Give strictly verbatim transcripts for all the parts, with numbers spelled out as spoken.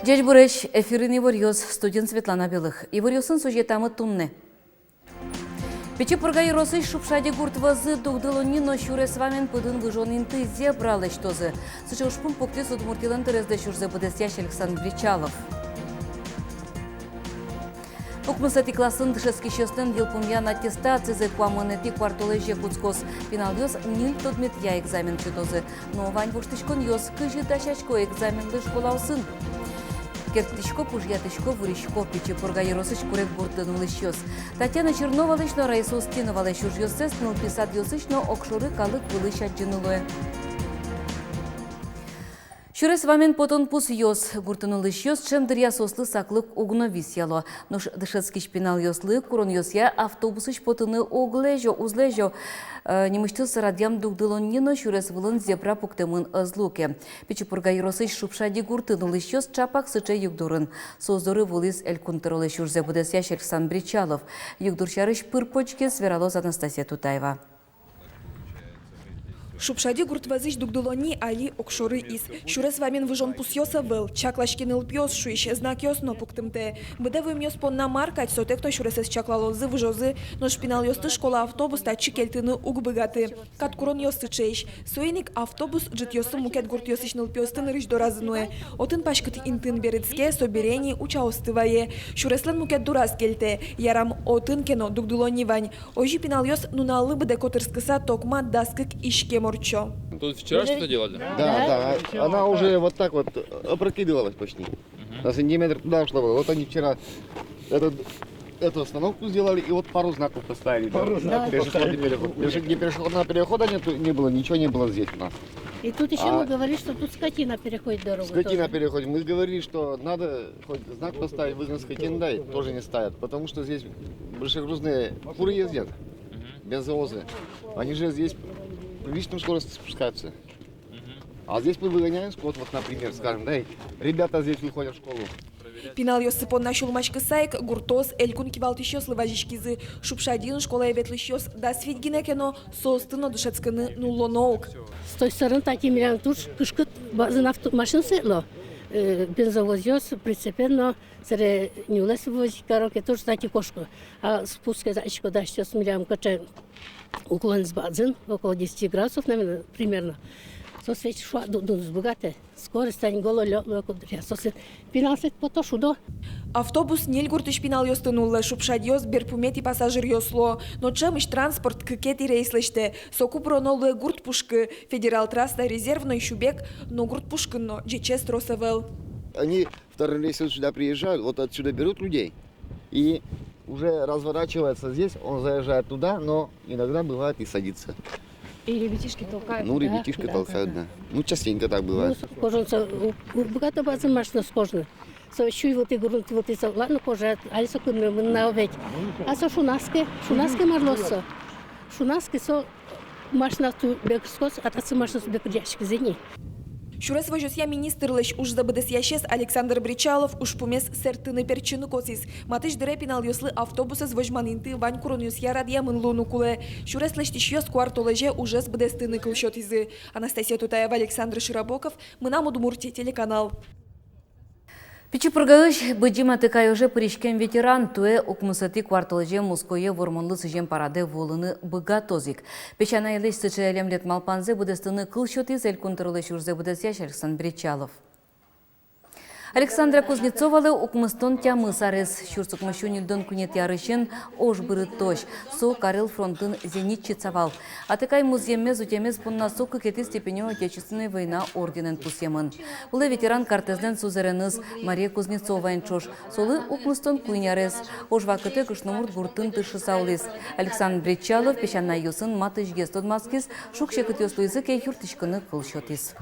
Ӟечбуресь! Эфирын иворъёс, студиын Светлана Белых. Иворъёсын сюжетамы туннэ. Пичи Пурга ёросысь Шупшади гурт вӧзы дугдылонни но сюрес вамен потон выжон инты зебра лэсьтозы. Сыӵе ужпум пуктӥз Удмуртилэн тӧрезлэсь ужзэ быдэсъясь Александр Бречалов. Укмысэтӥ классын дышетскисьёслэн йылпумъян аттестацизы куамынэтӥ куартолэзе кутскоз. Пиналъёс ньыль тодметъя экзамен сётозы. Но вань воштӥськонъёс: кызьы дасясько экзаменлы школаосын? Керттӥсько, пужъятӥсько, вурисько. Пичи Пурга ёросысь Куреггуртын улӥсьёс Татьяна Черновалэсь но Раиса Устиновалэсь ужъёссэс нылпи садъёсысь но огшоры калык вылысь адӟыны луэ. Сюрес вамен потон пусъёс. Гуртын улӥсьёс ӵем дыръя соослы саклык уг но висъяло. Нош дышетскись пиналъёслы куронъёсъя автобусысь потыны уг лэзё, уз лэзё. Э, нимысьтыз радъям дугдылонни но сюрес вылын зебра пуктэмын ӧз луы ке. Пичи Пурга ёросысь Шупшади гуртын улӥсьёс ӵапак сыӵе югдурын. Соос доры вуылӥз Элькун тӧролэсь ужзэ быдэсъясь Александр Бречалов. Югдур сярысь пыр-почгес вералоз Анастасия Тутаева. Шупшади гурт вӧзысь дугдылонни али огшоры из. Сюрес вамен выжон пусъёс ӧвӧл, чаклаське нылпиос шуись знакъёс но пуктымтэ. Быдэ вуэмъёс понна мар кадь, сотэк но сюресэз чаклалозы, выжозы, нош пиналъёсты школа автобус татчы кельтыны уг быгаты. Каткуронъёс сыӵеесь. Соин ик автобус ӝытъёсы мукет гуртъёсысь нылпиосты нырысь доразы нуэ. Отын паськыт интыын берытске, собере ини учаосты вае. Сюреслэн мукет дораз кельтэ. Ярам, отын ке но дугдылонни вань. Озьы пиналъёс нуналлы быдэ котырскыса токма дас кык иськем ортчо. Тут вчера что-то делали? Да, да. Она уже вот так вот опрокидывалась почти. На сантиметр туда ушла была. Вот они вчера этот, эту остановку сделали и вот пару знаков поставили. Да. Пару знаков. Пешеходный переход. Пеше-, не пешеходного перехода нету, не было, ничего не было здесь у нас. И тут ещё мы говорили, что тут скотина переходит дорогу. Скотина переходит. Мы говорили, что надо хоть знак поставить, выгон скотины, да, и тоже не ставят, потому что здесь большегрузные фуры ездят, бензовозы. Они же здесь приличную скорость спускаются. А здесь мы выгоняем скот, вот, например, скажем, да, и ребята здесь выходят в школу. Пиналъёссы понна сюлмаськыса ик гуртоос Элькун кивалтӥсьёслы вазиськизы. Шупшадиын школае ветлӥсьёс дас вить гинэ ке но, соосты но дышетскыны нуллоно ук. С той стороны татӥ милям туж кышкыт, бадӟым авто-, машинаос ветло, э, бензовозъёс, прицепен но, собере нюлэс возить каро ке, тоже татӥ кошко. А спуске, значит, куда сейчас милям кыӵе уклонэз бадӟым, около десяти градусов, наверное, примерно. Соос ведь шуа ду-, дуныз быгатэ. Скорость тани гололёд луэ куддыръя. Соос ведь пиналъёс ведь пото, шудо. Автобус ньыль гуртысь пиналъёсты нуллэ, шупшадиос берпуметӥ пассажиръёс луо. Но ӵемысь транспорт кыкетӥ рейс лэсьтэ. Соку пыроно луэ гурт пушкы. Федерал трасса Резервной, Сюбег но гурт пушкын но ӟечез трос ӧвӧл. Они вторым рейсом сюда приезжают, вот отсюда берут людей и уже разворачиваются здесь, он заезжает туда, но иногда бывает и садится. И ребятишки толкают, да? Ну, ребятишки толкают, да. Ну, частенько так бывает. Ну, кожан со, у, у, быгато бадӟым машинаос кожаны. Со сюй вылтӥ, грунт вылтӥ со, ладно, кожа, али со кынмы мынэ ведь. А со шунаське, шунаське мар луоз со. Шунаське со. Машинаос туж бекыръясько, а татчы машинаос бекыръяськизы ни. Сюрес возёсъя министрлэсь ужзэ быдэсъясез Александр Бречалов ужпумез сэрттыны-пертчыны косӥз. Матысь дыре пиналъёслы автобусэз возьман инты вань куронъёсъя радъямын луыны кулэ. Сюрес лэсьтӥсьёс куартолэзе ужез быдэстыны кыл сётӥзы. Анастасия Тутаева, Александр Широбоков, «Мынам Удмуртие» телеканал. Пичи Пургаысь Быдӟым Атыкай оже пыриськем ветеран туэ укмысэтӥ куартолэзе Москвае вормонлы сӥзем парадэ вуылыны быгатоз ик. Песянайлэсь сыӵе лемлет малпанзэ быдэстыны кыл сётӥз Элькун тӧролэсь ужзэ быдэсъясь Александр Бречалов. Александра Кузнецовалы укмыстон тямыс арес. Сюрс укмыссю ньыльдон куинетӥ арысен ож бырытозь. Со Карел фронтын зенитчица вал. Атыкай музъемез утемез понна со кыкетӥ степенён Отечественной война орденэн пусъемын. Улэ ветеран картэзлэн сузэреныз Мария Кузнецоваен ӵош. Солы укмыстон куинь арес. Ож вакытэ Кышномурт гуртын тыршыса улӥз. Александр Бречалов песянайёсын матысьгес тодматскиз, шуг-секытъёс луизы ке, юрттӥськыны кыл сётӥз.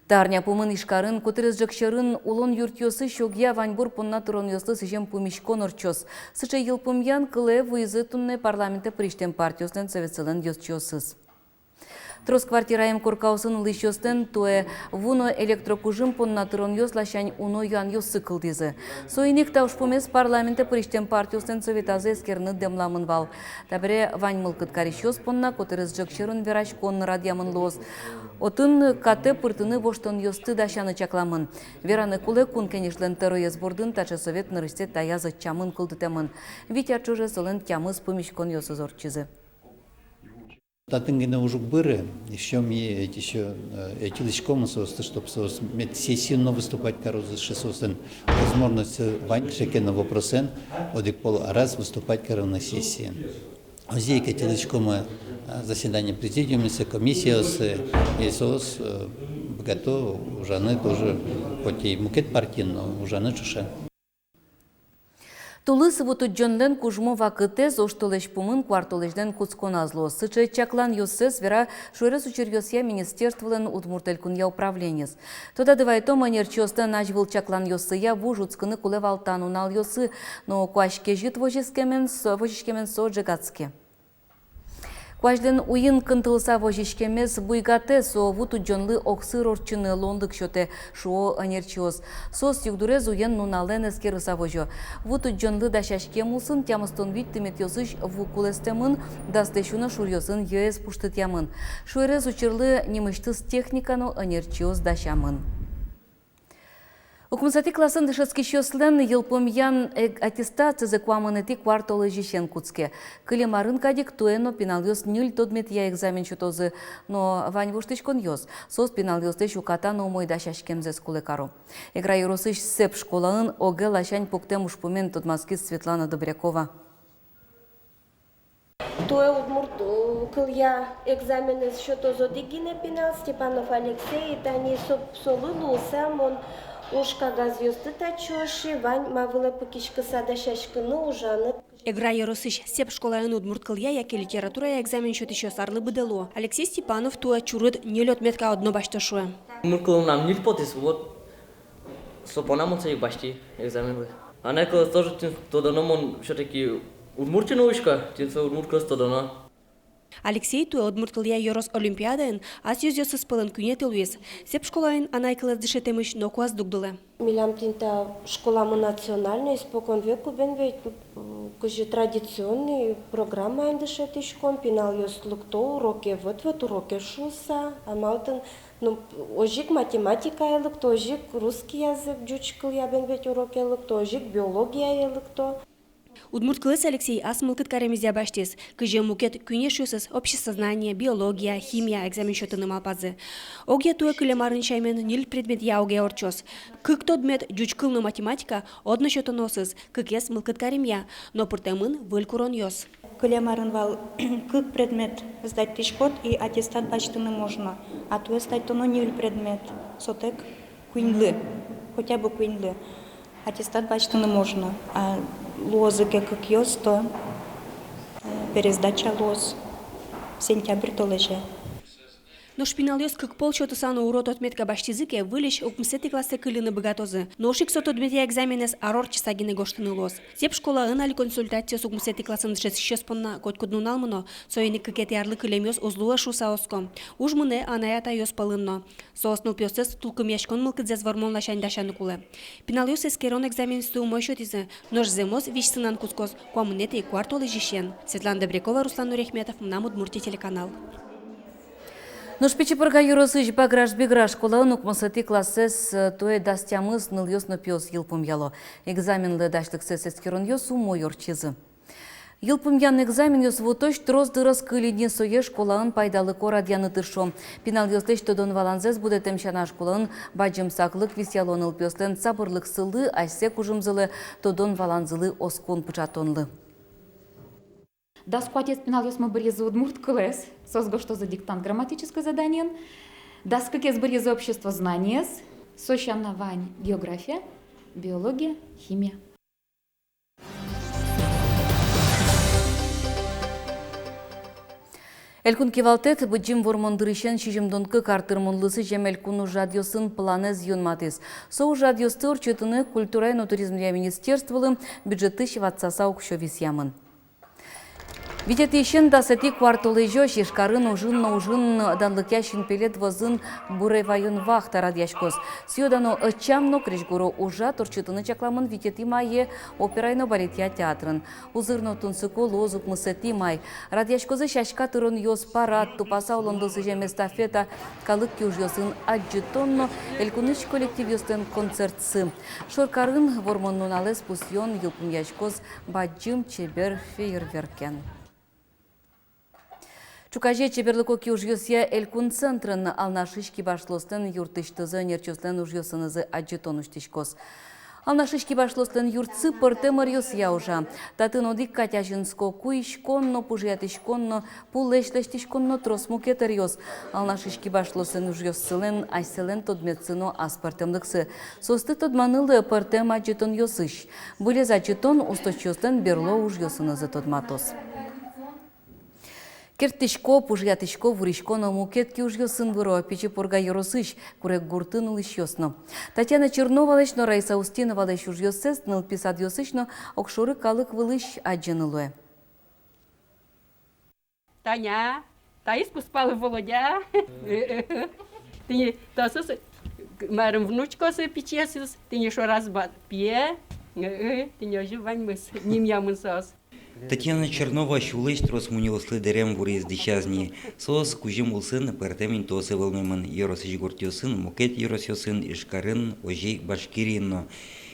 Та арня пумын Ижкарын, котырес ӝӧк сьӧрын улон юртъёсысь огъя ваньбур понна тыронъёслы сӥзем пумиськон ортчоз. Сыӵе йылпумъян кылэ вуизы туннэ парламентэ пырисьтэм партиослэн советсылэн ёзчиосыз. Трос квартираем коркаосын улӥсьёслэн туэ ву но электрокужым понна тыронъёс ласянь уно юанъёссы кылдӥзы. Соин ик та ужпумез парламентэ пырисьтэм партиослэн советазы эскерыны дэмламын вал. Табере вань мылкыд карисьёс понна котырес ӝӧк сьӧрын вераськон радъямын луоз. Отын катэ пыртыны воштонъёсты дасяны чакламын. Вераны кулэ, Кун Кенешлэн тӧроез бордын таӵе совет нырысьсэ таяз ӧтчамын кылдытэмын. Вить ар ӵоже солэн тямыс пумиськонъёсыз ортчизы. Татын гинэ уж уг быры, ещё ми ведь ещё, э, ӧтьылӥськомы соосты, чтоб соос мед сессиын но выступать карозы, сыӵе соослэн возможностьсы вань кыӵе ке но вопросэн одӥг пол араз выступать карыны сессиын. Озьы ик ӧтьылӥськомы, э, заседание президиумъёсы, комиссиосы, и соос, э, быгато ужаны тоже, хоть и мукет партиен, но ужаны ӵошен. Тулыс вутудӟонлэн кужмо вакытэз оштолэзь пумын куартолэзьлэн кутсконаз луоз. Сыӵе чакланъёссэс вера шуэрес учыръёсъя министерстволэн Удмурт Элькунъя управлениез. Тодады вайытом, ӧнерчиослэн азьвыл чакланъёссыя ву ӝутскыны кулэ вал та нуналъёсы, но куазь кезьыт возиськемен со, возиськемен со ӝегатске. Куазьлэн уйин кынтылыса возиськемез буйгатэ, со вутудӟонлы огсыр ортчыны луонлык сётэ, шуо ӧнерчиос. Соос югдурез уен-нуналэн эскерыса возё. Вутудӟонлы дасяськем улсын тямыстон вить тыметъёсысь ву кулэстэмын, даслэсь уно шуръёсын йӧэз пуштытъямын. Шуэрес учырлы нимысьтыз техника но ӧнерчиос дасямын. Укмысэтӥ классын дышетскисьёслэн йылпумъян эк-, аттестацизы куамынэтӥ куартолэзьысен кутске. Кылем арын кадь ик туэ но пиналъёс ньыль тодметъя экзамен сётозы, но вань воштӥськонъёс. Соос пиналъёслэсь уката но умой дасяськемзэс кулэ каро. Эгра ёросысь Сэп школаын ОГЭ ласянь пуктэм ужпумен тодматскиз Светлана Добрякова. Туэ удмурт, э, кылъя экзаменэз сётоз одӥг гинэ пинал, Степанов Алексей, и тани со, солы луыса мон уж кагазъёсты татчы ошӥ, вань ма вылэ пыкиськыса дасяськыны, ужаны. Эгра ёросысь Сэп школаын удмурт кылъя яке литературая экзамен сётӥсьёс арлы быдэ луо. Алексей Степанов туэ чурыт ньыль отметка одно басьто, шуэ. Удмурт кылын мынам ньыль потӥз, вот. Со понна мон сое ик басьтӥ экзаменлы. Анай кылэз тоже тӥни тодоно, мон всё-таки Удмуртиын улӥсько, тӥни со удмурт кылэз тодоно. Алексей туэ удмурт кылъя ёрос олимпиадаын ас ёзъёсыз пӧлын куинетӥ луиз. Сэп школаын анай кылэз дышетэмысь ноку ӧз дугдылэ. Милям тӥни та школамы национальной, испокон веку бен ведь, м, кызьы традиционной программаен дышетӥськом, пиналъёс лыкто уроке, вот, вот уроке шуыса, а малы тӥни, ну, озьы ик математикае лыкто, озьы ик русский язык, ӟуч кылъя бен ведь уроке лыкто, озьы ик биологияе лыкто. Удмурт кылэз Алексей ас мылкыд каремезъя басьтӥз, кызьы мукет куинь эшъёсыз обществознание, биология, химия экзамен сётыны малпазы. Огъя туэ кылем арын сямен ньыль предметъя ОГЭ ортчоз. Кык тодмет, ӟуч кыл но математика, одно сётоноосыз, кыкез мылкыд каремъя, но пыртэмын выль куронъёс. Кылем арын вал кык предмет сдать тӥськод и аттестат басьтыны можно, а туэ сдать тоно ньыль предмет, сотэк куиньлы, хотя бы куиньлы аттестат басьтыны можно, а луозы ке кыкъёс, то, э, пересдача луоз сентябрь толэзе. Нош пиналъёс кык пол сётыса но урод отметка басьтӥзы ке, выльысь укмысэтӥ классэ кыльыны быгатозы. Нош ик со тодметъя экзаменэз ар ортчыса гинэ гожтыны луоз. Сэп школаын али консультациос укмысэтӥ классын дышетскисьёс понна котькуд нунал мыно, соин ик кыкетӥ арлы кылемъёс уз луэ шуыса оско. Уж мынэ анай-атайёс пӧлын но. Соос нылпиослэсь тулкымъяськон мылкыдзэс вормон ласянь дасяны кулэ. Пиналъёс эскерон экзаменъёсты умой сётӥзы, нош зэмос визь сынан кутскоз куамынэтӥ куартолэзьысен. Светлана Добрякова, Руслан Нуряхметов, «Мынам Удмуртие» телеканал. Нош Пичи Пурга ёросысь Баграш-Бигра школаын укмысэтӥ классэз, э, туэ дас тямыс нылъёс но пиос йылпумъяло. Экзаменлы дасьлыксэс эскеронъёс умой ортчизы. Йылпумъян экзаменъёс вутозь трос дырыз кылиз ни, сое школаын пайдалыко радъяны тыршо. Пиналъёслэсь тодон-валанзэс будэтэм сяна, школаын бадӟым саклык висъяло нылпиослэн сабырлыксылы, асьсэ кужымзылы, тодон-валанзылы оскон пыӵатонлы. Дас куатез пиналъёсмы быръизы удмурт кылэз, соос гожтозы диктант грамматической заданиен, дас кыкез быръизы обществознаниез, со сяна вань география, биология, химия. Элькун кивалтэт Быдӟым Вормон дырысен сизьымдон кык ар тырмонлы сӥзем элькун ужрадъёсын планэз юнматӥз. Со ужрадъёсты ортчытыны культурая но туризмъя министерстволы бюджетысь ватсаса уксё висъямын. Витетӥысен дасэтӥ куартолэзёзь Ижкарын ужын но ужын данлыкъя синпелет возын буре ваён вахта радъяськоз. Сӥё-дано ӧтчам но крезьгуро ужрад ортчытыны чакламын витетӥ мае операй но балетъя театрын. Узыр но тунсыко луоз укмысэтӥ май. Радъяськозы сяська тыронъёс, парад, тупаса улонды сӥзем эстафета, калык киужъёсын адӟытон но элькунысь коллективъёслэн концертсы. Шоркарын Вормон нуналэз пусъён йылпумъяськоз бадӟым чебер фейерверкен. Ӵуказе чеберлыко киужъёсъя элькун центрын Алнашысь кибашлыослэн юрттӥсьтызы ӧнерчиослэн ужъёсынызы адӟытон усьтӥськоз. Алнашысь кибашлыослэн юртсы пӧртэм ӧръёсъя ужа. Татын одӥг кадь азинско куиськон но, пужыятӥськон но, пулэсь лэсьтӥськон но, трос мукет ӧръёс. Алнашысь кибашлыослэн ужъёссылэн асьсэлэн тодметсы но аспӧртэмлыксы. Соосты тодманы луэ пӧртэм адӟытонъёсысь. Вылез адӟытон усточиослэн берло ужъёсынызы тодматоз. Керттӥсько, пужыятӥсько, вурисько но мукет киужъёсын выро Пичи Пурга ёросысь Куреггуртын улӥсьёс но. Татьяна Черновалэсь но Раиса Устиновалэсь ужъёссэс нылпи садъёсысь но огшоры калык вылысь адӟыны луэ. Таня, таиз кузпалы Володя. Тӥни таосыз, марым, внучкаосы, пичиосыз, тӥни шораз ба-, пие. Тӥни озьы ваньмыз, нимъямын соос. Татьяна Чернова сюлэсь трос мунёослы дэрем вуриз дӥсяз ни. Соос кузьым улсын пӧртэм интыосы вӧлмемын: ёросысь гуртъёсын, мукет ёросъёсын, Ижкарын, озьы ик Башкириын но.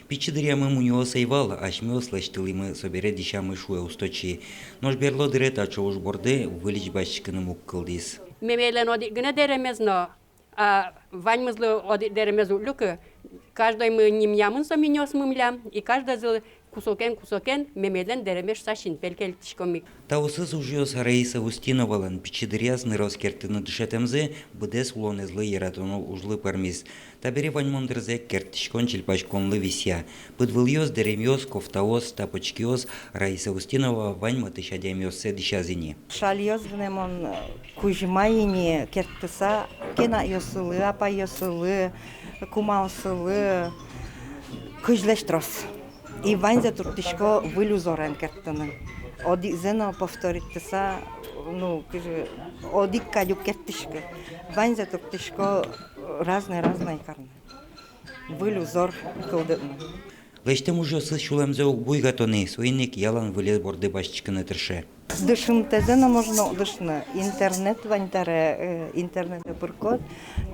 Пичи дыръямы мунёос ӧй вал, асьмеос лэсьтылӥмы, собере дӥсямы, шуэ усточи. Нош берло дыре таӵе уж борды выльысь басьтӥськыны уг кылдӥз. Мемейлэн одӥг гинэ дэремез но, а ваньмызлы одӥг дэремез уг люкы. Каждоймы нимъямын со мунёосмы милям, и каждойзылы кусокен-кусокен мемейлэн дэремез шуса синпель кельтӥськом ик. Таосыз ужъёс Раиса Устиновалэн. Пичи дыръяз нырос керттыны дышетэмзы быдэс улонэзлы яратоно ужлы пӧрмиз. Табере ваньмон дырзэ керттӥськон-чильпаськонлы висъя. Пыдвылъёс, дэремъёс, кофтаос, тапочкиос — Раиса Устинова вань матысь адямиоссэ дӥсяз ини. Шальёс гинэ мон, э, кузьма ини керттыса, кенакъёсылы, апайёсылы, кумаосылы, кызьлэсь трос. И ваньзэ турттӥсько выль узорен керттыны. Одӥгзэ но повторитьтыса, ну, кызьы, одӥг кадь уг керттӥськы. Ваньзэ турттӥсько разной-разной карны. Выль узор кылдытны. Лэсьтэм ужъёсыз сюлэмзэ уг буйгато ни, соин ик ялан вылез борды басьтӥськыны тырше. Дышымтэзэ но можно дышны. Интернет вань табере, э, интернетэ пыркод,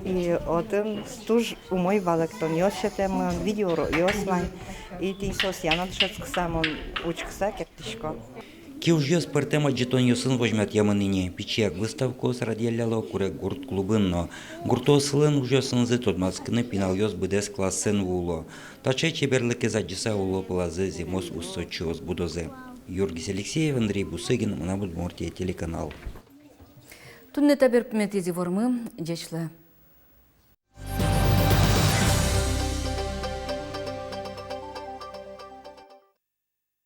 и отын туж умой валэктонъёс сётэмын, видеоурокъёс вань. И тӥни соосъя но дышетскыса, мон учкыса керттӥсько. Киужъёс пӧртэм адӟытонъёсын возьматъямын ини. Пичияк выставкаос радъялляло Куреггурт клубын но. Гуртоосылэн ужъёсынызы тодматскыны пиналъёс быдэс классэн вуо. Таӵе чеберлыкез адӟыса, оло, пӧлазы зэмос усточиос будозы. Юргис Алексеев, Андрей Бусыгин, «Мынам Удмуртие» телеканал. Туннэ та берпуметӥез ивормы. Ӟеч луэ.